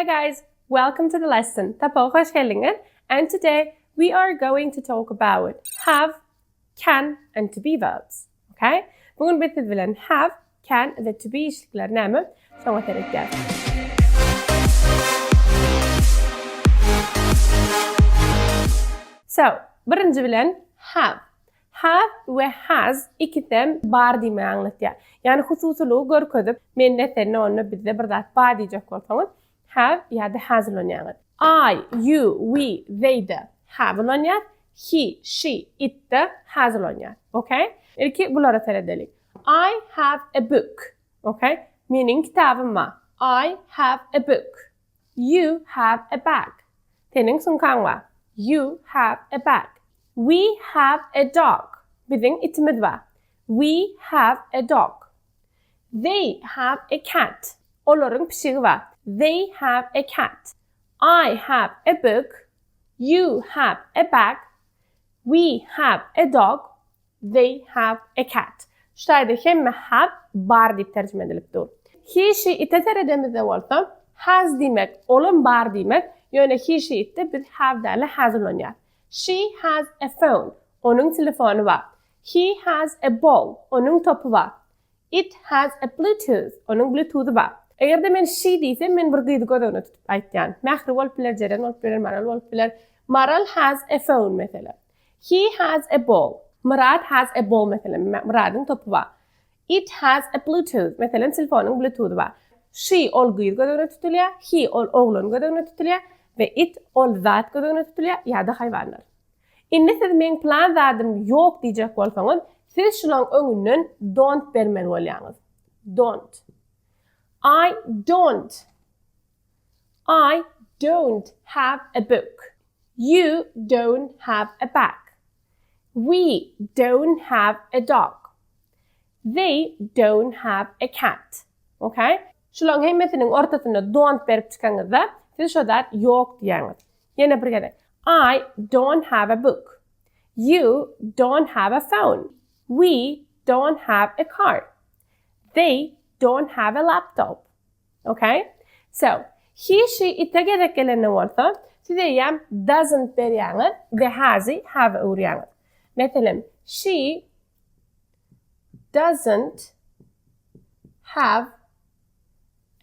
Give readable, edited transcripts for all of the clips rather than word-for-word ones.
Hey guys, welcome to the lesson. Sapaga hoş geldiňiz. And today we are going to talk about have, can and to be verbs. Okay? Bu gün biz siz bilen have, can we to be işlikleri näme? Şoňa seredýäs. So, birinji bilen have. Have we has ikisem bar diýmegi aňlatýar. Ýagny hususylygy görkezip, mende, sende, onda, bizde bir zat bar diýjek bolsaňyz, have ýa-da has ulanýaňyz. I, you, we, they-de have ulanýas, he, she, it-de has ulanýas. Ok? Ilki bulara seredeliň. I have a book. Ok? Meniň kitabym bar. I have a book. You have a bag. Seniň sumkaň bar. You have a bag. We have a dog. Biziň itimiz bar. We have a dog. They have a cat. Olaryň pişigi bar. They have a cat. I have a book. You have a bag. We have a dog. They have a cat. Şu taýda hemme have bar diýip terjime edilip dur. He, she, it-e seredemizde bolsa, has diýmek, olam bar diýmek, ýöne he, she, it-de biz have däl-de has ulanýarys. She has a phone. Onuň telefony bar. He has a ball. Onuň topy bar. It has a bluetooth. Onuň bluetooth-y bar. Eger-de men she diýsem, men bir gyzy göz öňüne tutup aýtýan. Mähri bolup biler, Jeren bolup biler, Maral bolup biler. Maral has a phone meselem. He has a ball. Myrat has a ball meselem, Myradyň topy bar. It has a bluetooth. Meselem, telefonyň bluetooth-y bar. She ol gyz göz öňüne tutulýar, he ol oglan göz öňüne tutulýar we it ol zat göz öňüne tutulýar ýa-da haýwanlar. Indi siz meň plan zadym ýok diýjek bolsaňyz, siz şulaň öňünden don't bermeli bolýaňyz. Don't. I don't. I don't have a book. You don't have a bag. We don't have a dog. They don't have a cat. Okay? Şularyň hemmesiniň ortasynda don't berip çykaňyzda, siz şo zat ýok diýýäňiz. Ýene bir gezek. I don't have a book. You don't have a phone. We don't have a car. They don't have a laptop. Ok? So, he, she, it-e gezek gelende bolsa, siz eýýäm doesn't berýäňiz we has-y have-a öwürýäňiz. Meselem, she doesn't have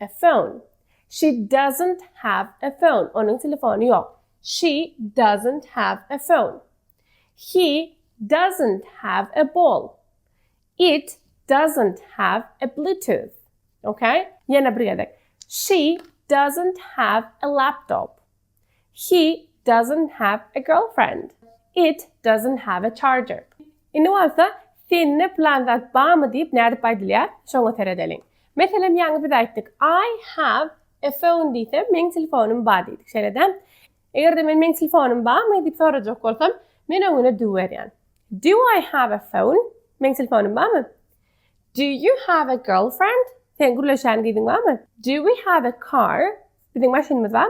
a phone. She doesn't have a phone. Onuň telefony ýok. She doesn't have a phone. He doesn't have a ball. It doesn't have a Bluetooth. Ok? Ýene bir gezek. She doesn't have a laptop. He doesn't have a girlfriend. It doesn't have a charger. Indi bolsa sende plan zat barmy diýip nädip aýdylýar? Şoňa seredeliň. Meselem, ýaňy biz aýtdyk, I have a phone diýsem, meň telefonym bar diýdik. Şeýle-dä? Eger-de men meň telefonym barmy diýip sorajak bolsam, men öňüne do berýän. Do I have a phone? Meň telefonym barmy? Do you have a girlfriend? Seň gürleşýän gyzyň barmy? Do we have a car? Biziň maşynymyz bar.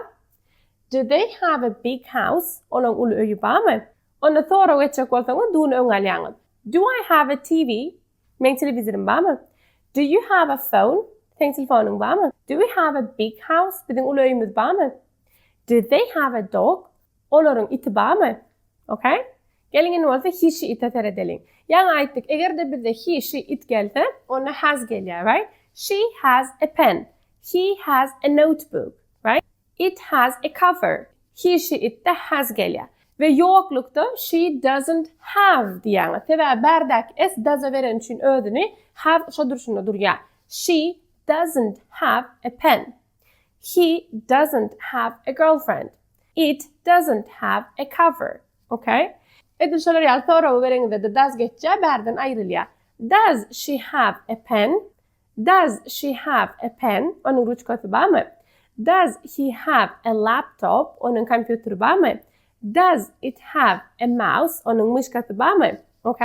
Do they have a big house? Olaň uly öýi barmy? Onda sorag etjek bolsaňyz do-ny öňe alýaňyz. Do I have a TV? Meň telewizorym barmy? Do you have a phone? Seň telefonyň barmy? Do we have a big house? Biziň uly öýümiz barmy? Do they have a dog? Olaryň iti barmy? Ok. Geliň indi bolsa he, she, it-e seredeliň. Ýaňy aýtdyk, eger-de bizde he, she, it gelse, onda has gelýär, right? She has a pen. He has a notebook, right? It has a cover. He, she, it-de has gelýär. We ýoklukda she doesn't have diýýäňiz. Sebäbi bärdäki s does-a bereni üçin özüni have şo durşunda durýar. She doesn't have a pen. He doesn't have a girlfriend. It doesn't have a cover. Ok. Edil şolar ýaly soragy bereňizde-de does geçýär, bärden aýrylýar. Does she have a pen? Does she have a pen? Onuň ruçkasy barmy? Does he have a laptop? Onuň kompýuteri barmy? Does it have a mouse? Onuň myşkasy barmy? Ok.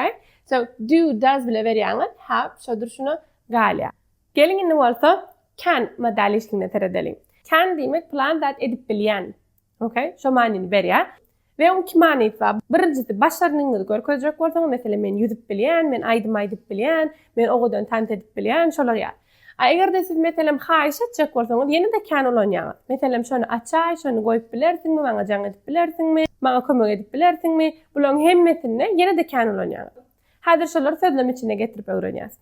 So, do, does bile berýäňiz, have şo durşuna galýar. Geliň indi bolsa can modal işligine seredeliň. Can diýmek plan zat edip bilýän. Ok, şo manyny berýär. We oň iki manysy bar. Birinjisi başarnygyňyzy görkezjek bolsaňyz, meselem men ýüzüp bilýän, men aýdym aýdyp bilýän, men owadan tans edip bilýän, şolar ýaly. A eger-de siz, meselem, haýyş etjek bolsaňyz, ýene-de can ulanýaňyz. Meselem, şony açaý, şony goýup bilersiňmi, maňa jaň edip bilersiňmi, maňa kömek edip bilersiňmi? Bularyň hemmesinde ýene-de can ulanýaňyz. Häzir şolary sözlem içinde getirip öwrenýäs.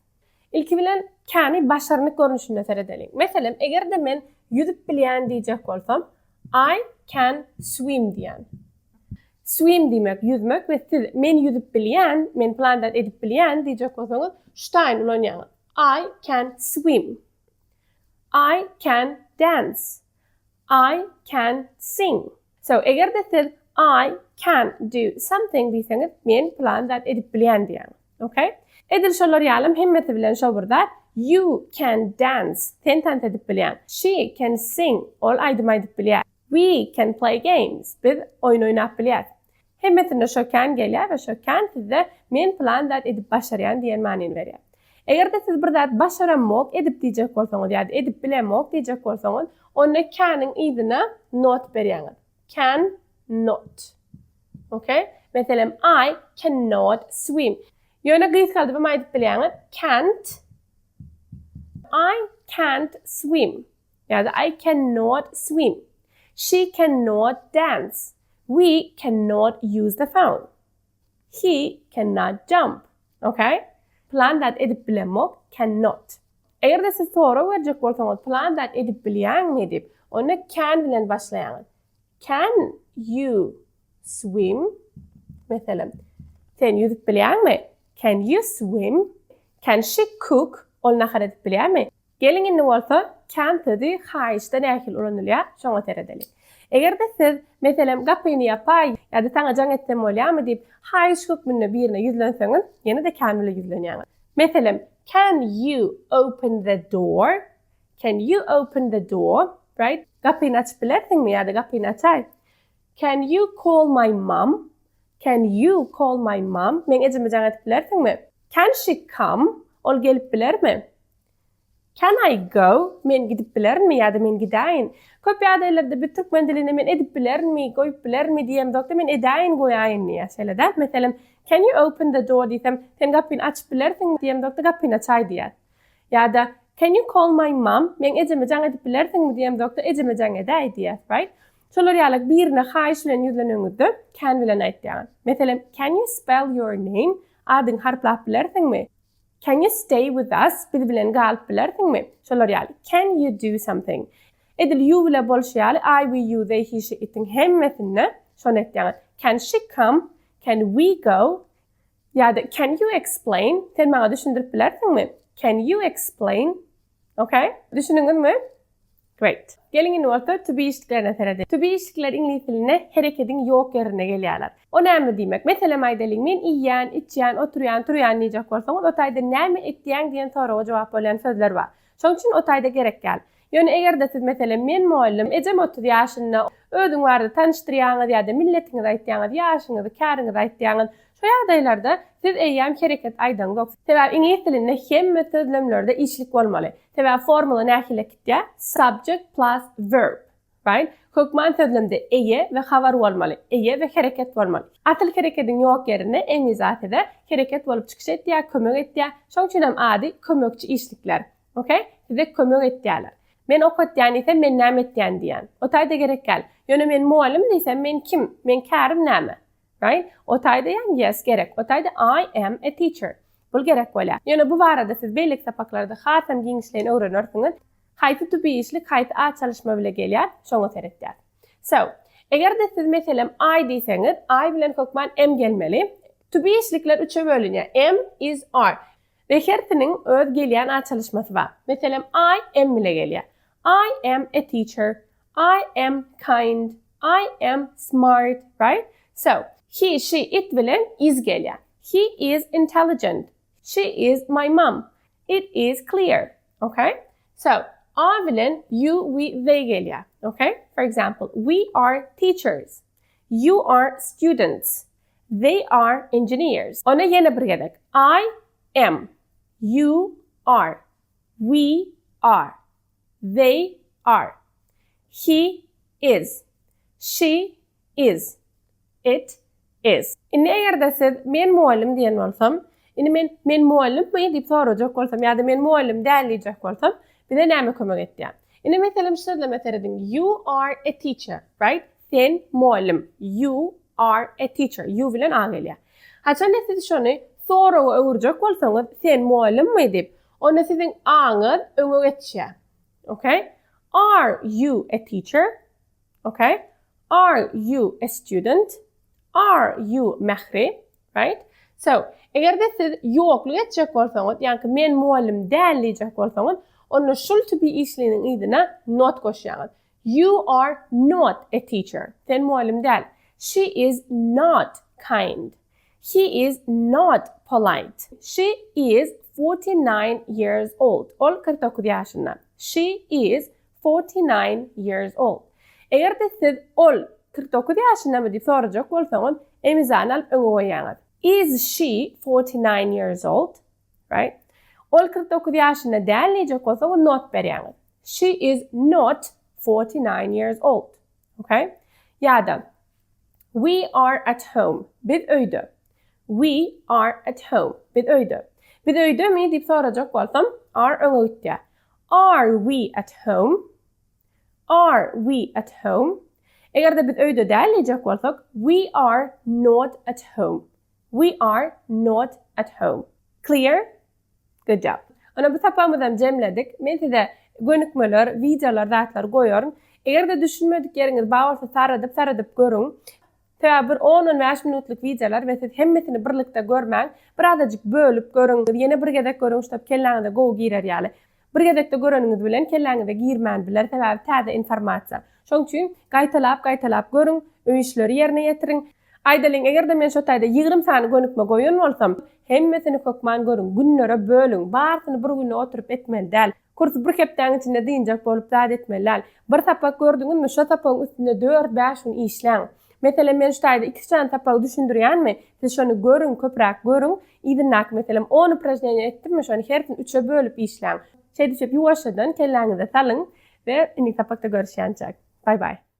Ilki bilen can-y başarnyk görnüşinde seredeliň. Meselem, eger-de men ýüzüp bilýän diýjek bolsam, I can swim diýýän. Swim diýmek ýüzmek we siz men ýüzüp bilýän, men pylan zat edip bilýän diýjek bolsaňyz, şu taýyny ulanýaňyz. I can swim. I can dance. I can sing. So, eger-de siz I can do something diýseňiz, men pylan zat edip bilýän diýýäňiz. Okay? Edil şolar ýalam hemmesi bilen şo bir zat. You can dance. Sen tans edip bilýäň. She can sing. Ol aýdym aýdyp bilýär. We can play games. Biz oýun oýnap bilýäs. Hemmesinde şo can gelýär we şo can sizde men pylan zat edip başarýan diýen manyny berýär. Eger-de siz bir zat başaramok edip diýjek bolsaňyz ýa-da edip bilemok diýjek bolsaňyz, onda can-yň yzyna not berýäňiz. Can not. Ok? Meselem, I cannot swim. Ýöne gysgaldybam aýdyp bilýäňiz, can't, I can't swim. Ýa-da I can not swim. She can not dance. We can not use the phone. He can not jump. Ok? Pylan zat edip bilemok, can not. Eger-de siz sorag berjek bolsaňyz, pylan zat edip bilýäňmi diýip, onda can bilen başlaýaňyz. Can you swim? Meselem, sen ýüzüp bilýäňmi? Can you swim? Can she cook? Ol nahar edip bilýärmi? Geliň indi bolsa can sözi haýyşda nähili ulanylýar, şoňa seredeliň. Eger-de siz, meselem, gapyny ýapaý ýa-da saňa jaň etsem bolýarmy diýip, haýyş hökmünde birine ýüzlenseňiz, ýene-de can bilen ýüzlenýäňiz. Meselem, Can you open the door? Can you open the door? Right? Gapyny açyp bilersiňmi ýa-da gapyny açaý. Can you call my mom? Can you call my mom? Meň ejeme jaň edip bilersiňmi? Can she come? Ol gelip bilermi? Can I go? Men gidip bilerinmi ýa-da men gidäýin? Köp ýagdaýlarda biz türkmen dilinde men edip bilerinmi, goýup bilerinmi diýemzokda men edäýin, goýaýyn diýýäs şeýle däl. Meselem, Can you open the door diýsem, sen gapyny açyp bilersiňmi diýemzokda gapyny açaý diýýäs. Ýa-da Can you call my mom? Meň ejeme jaň edip bilersiňmi diýemzokda ejeme jaň edäý diýýäs, right? Şolar ýaly birine haýyş bilen ýüzleneniňizde can bilen aýtýaňyz. Meselem, Can you spell your name? Adyňy harplap bilersiňmi? Can you stay with us? Biz bilen galyp bilersiňmi? Şolar ýaly. Can you do something? Edil you bile bolşy ýaly I, we, you, they, he, she, it-iň hemmesinde şony etýäňiz. Can she come? Can we go? Ýa-da can you explain? Sen maňa düşündirip bilersiňmi? Can you explain? Okay? Düşündiňizmi? Great. Geliň indi bolsa to be işliklerine seredeliň. To be işlikleri iňlis dilinde herekediň ýok ýerinde gelýärler. O näme diýmek? Meselem aýdalyň, men iýýän, içýän, oturýan, turýan diýjek bolsaňyz, o taýda näme etýäň diýen soraga jogap bolýan sözler bar. Şonuň üçin o taýda gerek däl. Ýöne eger-de siz meselem men mugallym, ejem 30 ýaşynda, özüň barada tanyşdyrýaňyz ýa-da milletiňizi aýtýaňyz, ýaşyňyzy, käriňizi aýtýaňyz, şo ýagdaýlarda siz eýýäm hereket aýdaňzok. Sebäbi iňlis dilinde hemme sözlemlerde işlik bolmaly. Sebäbi formula nähili gitýär? Subject plus verb. Right? Hökman sözlemde eýe we habar bolmaly. Eýe we hereket bolmaly. Asyl herekediň ýok ýerinde emiza size hereket bolup çykyş etýär, kömek etýär. Şoň üçin hem ady kömekçi işlikler. Okay? Size kömek etýärler. Men okatýan diýsem, men näme etýän diýýän. O taýda gerek däl. Ýöne men mugallym diýsem, men kim? Meň kärim näme? Right? O taýda ýa yes gerek. O taýda I am a teacher. Bul gerek bolýar. Ýöne bu barada siz beýleki sapaklarda hasam giňişleýin öwrenersiňiz. Haýsy to be işlik haýsy at çalyşma bile gelýär, şoňa seretýäs. So, eger-de siz meselem I diýseňiz, I bilen hökman am gelmeli. To be işlikler üçe bölünýär, am, is, are. We hersiniň öz gelýän at çalyşmasy bar. Meselem, I am bile gelýär. I am a teacher. I am kind. I am smart, right? So, he, she, it bilen is gelýär. He is intelligent. She is my mom. It is clear. Okay? So, a bilen you, we, they gelýär. Okay? For example, we are teachers. You are students. They are engineers. Onda ýene bir gezek. I am. You are. We are. They are. He is. She is. It is. Indi eger-de siz men mugallym diýen bolsam, Indi men men mugallymmy diýip sorajak bolsam ýa-da men mugallym däl diýjek bolsam, bize näme kömek etýär? Indi meselem şu sözleme serediň. You are a teacher, right? Sen mugallym. You are a teacher. You bilen a gelýär. Haçanda siz şony soraga öwürjek bolsaňyz, sen mugallymmy diýip, onda siziň aňyz öňe geçýär. Okay? Are you a teacher? Okay? Are you a student? Are you Mähri? Right? So, eger-de siz ýokluk etjek bolsaňyz, ýaňky men mugallym däl diýjek bolsaňyz, onda şul to be işliginiň yzyna not goşýaňyz. You are not a teacher. Sen mugallym däl. She is not kind. He is not polite. She is 49 years old. Ol 49 ýaşynda. She is 49 years old. Eger-de siz ol 49 ýaşyndamy diýip sorajak bolsaňyz, emizany alyp öňe goýýaňyz. Is she 49 years old? Right? Ol 49 ýaşynda däl diýjek bolsaňyz not berýäňiz. She is not 49 years old. Okay? Ýa-da We are at home. Biz öýde. We are at home. Biz öýde. Biz öýdemi diýip sorajak bolsam, are öňe gitýär. Are we at home? Are we at home? Eger-de biz öýde däl diýjek bolsak, we are not at home. We are not at home. Clear? Good job. Onda bu sapagymyzam jemledik. Men size gönükmeler, wideolar, zatlar goýaryn. Eger-de düşünmedik ýeriňiz bar bolsa saradyp-saradyp görüň. Sebäbi bir on-on bäş minutlyk wideolar we siz hemmesini birlikde görmäň. Birazajyk bölüp görüň, ýene bir gezek görüň, ştop kelläňize gowy girer ýaly. Bir gezekde göreniňiz bilen kelläňize girmän biler, sebäbi täze informasiýa. Şoň üçin gaýtalap-gaýtalap görüň, öý işleri ýerine ýetiriň. Aýdalyň, eger-de men şo taýda 20 sany gönükme goýan bolsam, hemmesini hökman görüň, günlere bölüň, barysyny bir günde oturyp etmeli däl. Kursy bir hepdäň içinde dynjak bolup zat etmeli däl. Bir sapak gördüňizmi, şo sapagyň üstünde dört-bäş gün işläň. Meselem, men şu taýda iki sany sapagy düşündirýänmi, siz şony görüň, köpräk görüň, yzyndaky meselem on upražneniýa etdimmi, şony hersini üçe bölüp işläň. Şeýdişip ýuwaşjadan kelläňize salyň we indiki sapakda görüşýänçäk. Baý-baý.